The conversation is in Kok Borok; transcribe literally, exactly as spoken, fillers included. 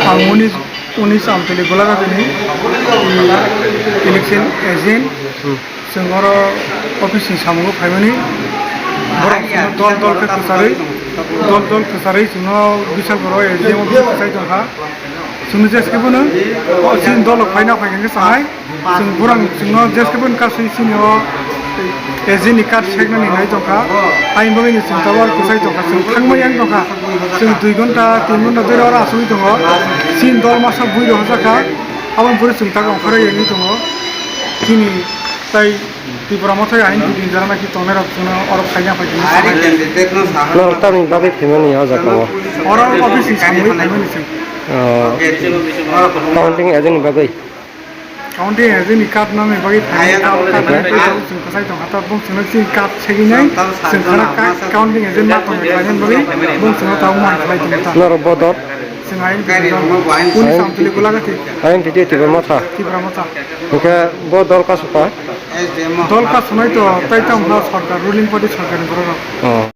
Ang unis, unis Amtwlwi Golaghati ni election agent. Hmm. Chwng oro office ni samungo phaimani. Borok chwngno dol dol khe kwcharwi, dol dol kwcharwi chwngno Bisalpur o agent office kwchai tongkha. Chwngno jeskhe bono o chini dolo phaina phaikhe sanai. Chwng borok chwngno jeskhe bono kasui chini o agent ni card seknani hinwi tongkha. Ayang bagwi ni chwng tabuk kwchai tongkha. Chwng thangma yang tongkha. Chwng dui ghonta, tin ghonta dhori oro asugwi tongo. Chini dol masa bui rok hojakha. Aboni pore chwng tabuk ongkhorwi tongo. Chini tai Tipra Motha hai bidin jana naki tongnai rok chwngno oro phaina phaikhe sanai. Norok tamni bagwi phaimani o jaga o? Oro office ni samwi phaimani chwng. Oh. Counting agent ni bagwi? Counting agent ni card nangni bagwi phaimani, card nangni bagwi chwng kwchai tongkha, ta bung chwngno chini card segwi nai, chwng khana ka-, counting agent ma tongwi khlaina bagwi bung chwngno tabuk ma khlai tongkha. Norok bodol? Chwng ayang bidin jana. Unis Amtwlwi Golaghati. Ayang bidin Tipra Motha. Tipra Motha. Hwnkhe bo dol kasu kha? Dol kasunai to tai tamo sorkar, ruling party sorkar ni borok rok. Oh.